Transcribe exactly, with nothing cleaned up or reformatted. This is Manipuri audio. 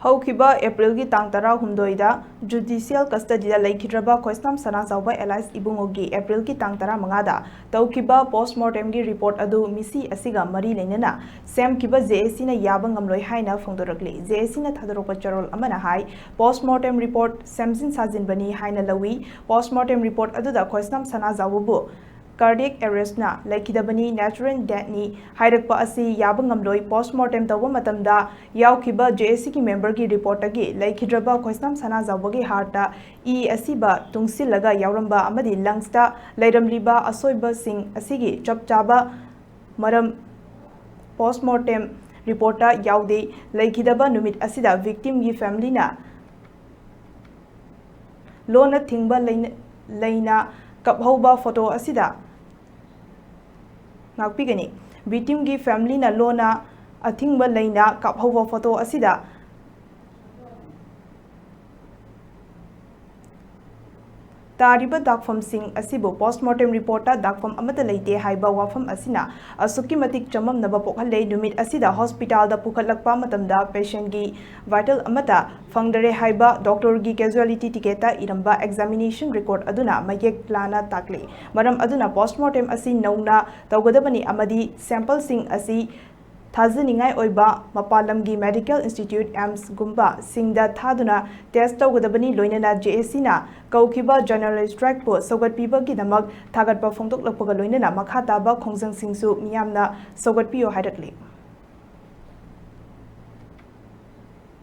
ꯍꯧꯈꯤꯕ ꯑꯦꯄ꯭ꯔꯤꯜꯒꯤ ꯇꯥꯡ ꯇꯔꯥꯍꯨꯝꯗꯣꯏꯗ ꯖꯨꯗꯤꯁꯤꯌꯦꯜ ꯀꯁꯇꯗꯤꯗ ꯂꯩꯈꯤꯗ꯭ꯔꯕ ꯈꯣꯏꯁꯅꯥꯝ ꯁꯅꯥꯖꯥꯎꯕ ꯑꯦꯂꯥꯏꯁ ꯏꯕꯨꯡꯉꯣꯒꯤ ꯑꯦꯄ꯭ꯔꯤꯜꯒꯤ ꯇꯥꯡ ꯇꯔꯥꯃꯉꯥꯗ ꯇꯧꯈꯤꯕ ꯄꯣꯁꯃꯣꯔꯇꯦꯝꯒꯤ ꯔꯤꯄꯣꯔꯠ ꯑꯗꯨ ꯃꯤꯁꯤ ꯑꯁꯤꯒ ꯃꯔꯤ ꯂꯩꯅꯅ ꯁꯦꯝꯈꯤꯕ ꯖꯦ ꯑꯦ ꯁꯤꯅ ꯌꯥꯕ ꯉꯝꯂꯣꯏ ꯍꯥꯏꯅ ꯐꯣꯡꯗꯣꯔꯛꯂꯤ꯫ ꯖꯦ ꯑꯦ ꯁꯤꯅ ꯊꯥꯗꯣꯔꯛꯄ ꯆꯦꯔꯣꯜ ꯑꯃꯅ ꯍꯥꯏ, ꯄꯣꯁꯃꯣꯔꯇꯦꯝ ꯔꯤꯄꯣꯔꯠ ꯁꯦꯝꯖꯤꯟ ꯁꯥꯖꯤꯟꯕꯅꯤ ꯍꯥꯏꯅ ꯂꯧꯏ꯫ ꯄꯣꯁꯃꯣꯔꯇꯦꯝ ꯔꯤꯄꯣꯔꯠ ꯑꯗꯨꯗ ꯈꯣꯏꯁꯅꯥꯝ ꯁꯅꯥꯖꯥꯎꯕꯕꯨ ꯀꯥꯔꯗꯤꯌꯦꯛ ꯑꯦꯔꯦꯁꯅ ꯂꯩꯈꯤꯗꯕꯅꯤ, ꯅꯦꯆꯔꯦꯜ ꯗꯦꯠꯅꯤ ꯍꯥꯏꯔꯛꯄ ꯑꯁꯤ ꯌꯥꯕ ꯉꯝꯂꯣꯏ꯫ ꯄꯣꯁꯃꯣꯔꯇꯦꯝ ꯇꯧꯕ ꯃꯇꯝꯗ ꯌꯥꯎꯈꯤꯕ ꯖꯦ ꯑꯦ ꯁꯤꯒꯤ ꯃꯦꯝꯕꯔꯒꯤ ꯔꯤꯄꯣꯔꯠꯇꯒꯤ ꯂꯩꯈꯤꯗ꯭ꯔꯕ ꯈꯣꯏꯁꯅꯥꯝ ꯁꯅꯥꯖꯥꯎꯕꯒꯤ ꯍꯥꯔꯠꯇ ꯏ ꯑꯁꯤꯕ ꯇꯨꯡꯁꯤꯜꯂꯒ ꯌꯥꯎꯔꯝꯕ ꯑꯃꯗꯤ ꯂꯪꯁꯇ ꯂꯩꯔꯝꯂꯤꯕ ꯑꯁꯣꯏꯕꯁꯤꯡ ꯑꯁꯤꯒꯤ ꯆꯞ ꯆꯥꯕ ꯃꯔꯝ ꯄꯣꯁꯃꯣꯔꯇꯦꯝ ꯔꯤꯄꯣꯔꯠꯇ ꯌꯥꯎꯗꯦ꯫ ꯂꯩꯈꯤꯗꯕ ꯅꯨꯃꯤꯠ ꯑꯁꯤꯗ ꯚꯤꯛꯇꯤꯝꯒꯤ ꯐꯦꯃꯤꯂꯤꯅ ꯂꯣꯟꯅ ꯊꯤꯡꯕ ꯂꯩꯅ, ꯂꯩꯅ ꯀꯥꯞꯍꯧꯕ ꯐꯣꯇꯣ ꯑꯁꯤꯗ ꯉꯥꯛꯄꯤꯒꯅꯤ꯫ ꯚꯤꯛꯇꯤꯝꯒꯤ ꯐꯦꯃꯤꯂꯤꯅ ꯂꯣꯟꯅ ꯑꯊꯤꯡꯕ ꯂꯩꯅ ꯀꯥꯞꯍꯧꯕ ꯐꯣꯇꯣ ꯑꯁꯤꯗ ꯇꯥꯔꯤꯕ ꯗꯥꯛꯐꯝꯁꯤꯡ ꯑꯁꯤꯕꯨ ꯄꯣꯁꯃꯣꯔꯇꯦꯝ ꯔꯤꯄꯣꯔꯠꯇ ꯗꯥꯛꯐꯝ ꯑꯃꯠꯇ ꯂꯩꯇꯦ ꯍꯥꯏꯕ ꯋꯥꯐꯝ ꯑꯁꯤꯅ ꯑꯁꯨꯛꯀꯤ ꯃꯇꯤꯛ ꯆꯃꯝꯅꯕ ꯄꯣꯛꯍꯜꯂꯦ꯫ ꯅꯨꯃꯤꯠ ꯑꯁꯤꯗ ꯍꯣꯁꯄꯤꯇꯥꯜꯗ ꯄꯨꯈꯠꯂꯛꯄ ꯃꯇꯝꯗ ꯄꯦꯁꯦꯟꯒꯤ ꯚꯥꯏꯇꯦꯜ ꯑꯃꯠꯇ ꯐꯪꯗꯔꯦ ꯍꯥꯏꯕ ꯗꯣꯛꯇꯔꯒꯤ ꯀꯦꯖꯨꯋꯦꯂꯤꯇꯤ ꯇꯤꯀꯦꯠꯇ ꯏꯔꯝꯕ ꯑꯦꯛꯖꯥꯃꯤꯅꯦꯁꯟ ꯔꯤꯀꯣꯔꯠ ꯑꯗꯨꯅ ꯃꯌꯦꯛ ꯂꯥꯅ ꯇꯥꯛꯂꯤ꯫ ꯃꯔꯝ ꯑꯗꯨꯅ ꯄꯣꯁꯃꯣꯔꯇꯦꯝ ꯑꯁꯤ ꯅꯧꯅ ꯇꯧꯒꯗꯕꯅꯤ ꯑꯃꯗꯤ ꯁꯦꯝꯄꯜꯁꯤꯡ ꯑꯁꯤ ꯊꯥꯖꯅꯤꯡꯉꯥꯏ ꯑꯣꯏꯕ ꯃꯄꯥꯟ ꯂꯝꯒꯤ ꯃꯦꯗꯤꯀꯦꯜ ꯏꯟꯁꯇꯤꯇ꯭ꯌꯨꯠ ꯑꯦꯝꯁꯒꯨꯝꯕꯁꯤꯡꯗ ꯊꯥꯗꯨꯅ ꯇꯦꯁ ꯇꯧꯒꯗꯕꯅꯤ꯫ ꯂꯣꯏꯅꯅ ꯖꯦ ꯑꯦ ꯁꯤꯅ ꯀꯧꯈꯤꯕ ꯖꯦꯅꯔꯦꯜ ꯁ꯭ꯇ꯭ꯔꯥꯏꯛꯄꯨ ꯁꯧꯒꯠꯄꯤꯕꯒꯤꯗꯃꯛ ꯊꯥꯒꯠꯄ ꯐꯣꯡꯗꯣꯛꯂꯛꯄꯒ ꯂꯣꯏꯅꯅ ꯃꯈꯥ ꯇꯥꯕ ꯈꯣꯡꯖꯪꯁꯤꯡꯁꯨ ꯃꯤꯌꯥꯝꯅ ꯁꯧꯒꯠꯄꯤꯌꯨ ꯍꯥꯏꯔꯛꯂꯤ꯫